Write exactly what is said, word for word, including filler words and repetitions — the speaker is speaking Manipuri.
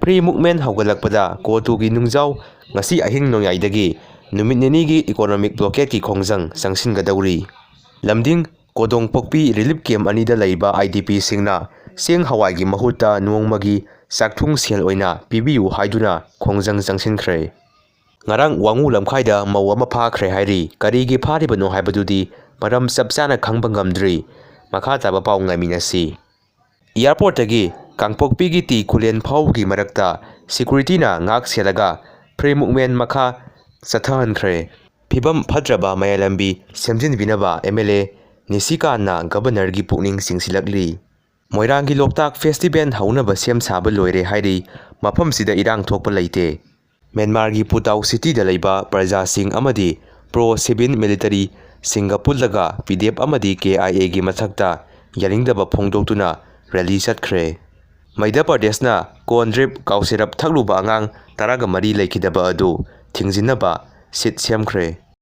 Free movement ꯍꯧꯒꯠꯂꯛꯄꯗ ꯀꯣꯇꯨꯒꯤ ꯅꯨꯡꯖꯥꯎ ꯉꯁꯤ ꯑꯍꯤꯡ ꯅꯣꯡꯌꯥꯏꯗꯒꯤ ꯅꯨꯃꯤꯠ ꯅꯤꯅꯤꯒꯤ economic blockadeꯀꯤ ꯈꯣꯡꯖꯪ ꯆꯪꯁꯤꯟꯒꯗꯧꯔꯤ꯫ ꯂꯝꯗꯤꯡ ꯀꯣꯗꯣꯡꯄꯣꯛꯄꯤ relief camp ꯑꯅꯤꯗ ꯂꯩꯕ IDPꯁꯤꯡꯅ ꯆꯦꯡ ꯍꯋꯥꯏꯒꯤ ꯃꯍꯨꯠꯇ ꯅꯣꯡꯃꯒꯤ ꯆꯥꯛꯊꯨꯡ ꯁꯦꯜ ꯑꯣꯏꯅ ꯄꯤꯕꯤꯌꯨ ꯍꯥꯏꯗꯨꯅ ꯈꯣꯡꯖꯪ ꯆꯪꯁꯤꯟꯈ꯭ꯔꯦ꯫ ꯉꯔꯥꯡ ꯋꯥꯉꯨ ꯂꯝꯈꯥꯏꯗ ꯃꯧ ꯑꯃ ꯐꯥꯈ꯭ꯔꯦ ꯍꯥꯏꯔꯤ꯫ ꯀꯔꯤꯒꯤ ꯐꯥꯔꯤꯕꯅꯣ ꯍꯥꯏꯕꯗꯨꯗꯤ ꯃꯔꯝ ꯆꯞ ꯆꯥꯅ ꯈꯪꯕ ꯉꯝꯗ꯭ꯔꯤ꯫ ꯃꯈꯥ ꯇꯥꯕ ꯄꯥꯎ ꯉꯥꯏꯃꯤꯟꯅꯁꯤ꯫ Airportꯇꯒꯤ ꯀꯥꯡꯄꯣꯛꯄꯤꯒꯤ ꯇꯤ ꯈꯨꯂꯦꯟ ꯐꯥꯎꯒꯤ ꯃꯔꯛꯇ securityꯅ ꯉꯥꯛ ꯁꯦꯜꯂꯒ free movement ꯃꯈꯥ ꯆꯠꯊꯍꯟꯈ꯭ꯔꯦ꯫ ꯐꯤꯕꯝ ꯐꯠꯇ꯭ꯔꯕ ꯃꯌꯥꯏ ꯂꯝꯕꯤ ꯁꯦꯝꯖꯤꯟꯕꯤꯅꯕ MLA ꯅꯤꯁꯤꯀꯥꯟꯅ governorꯒꯤ ꯄꯨꯛꯅꯤꯡ ꯆꯤꯡꯁꯤꯜꯂꯛꯂꯤ꯫ ꯃꯣꯏꯔꯥꯡꯒꯤ ꯂꯣꯛꯇꯥꯛ festival ꯍꯧꯅꯕ ꯁꯦꯝ ꯁꯥꯕ ꯂꯣꯏꯔꯦ ꯍꯥꯏꯔꯤ꯫ ꯃꯐꯝꯁꯤꯗ ꯏꯔꯥꯡ ꯊꯣꯛꯄ ꯂꯩꯇꯦ꯫ ꯃ꯭ꯌꯥꯟꯃꯥꯔꯒꯤ ꯄꯨꯇꯥꯎ cityꯗ ꯂꯩꯕ ꯄ꯭ꯔꯖꯥꯁꯤꯡ ꯑꯃꯗꯤ pro civil militaryꯁꯤꯡꯒ ꯄꯨꯜꯂꯒ PDF ꯑꯃꯗꯤ KIAꯒꯤ ꯃꯊꯛꯇ ꯌꯥꯅꯤꯡꯗꯕ ꯐꯣꯡꯗꯣꯛꯇꯨꯅ rally ꯆꯠꯈ꯭ꯔꯦ꯫ ꯃꯙ꯭ꯌ ꯄ꯭ꯔꯗꯦꯁꯅ ꯀꯣꯟꯗ꯭ꯔꯤꯞ ꯀꯥꯎꯁꯤꯔꯞ ꯊꯛꯂꯨꯕ ꯑꯉꯥꯡ ꯇꯔꯥꯒ ꯃꯔꯤ ꯂꯩꯈꯤꯗꯕ ꯑꯗꯨ ꯊꯤꯡꯖꯤꯟꯅꯕ ꯁꯤꯠ ꯁꯦꯝꯈ꯭ꯔꯦ꯫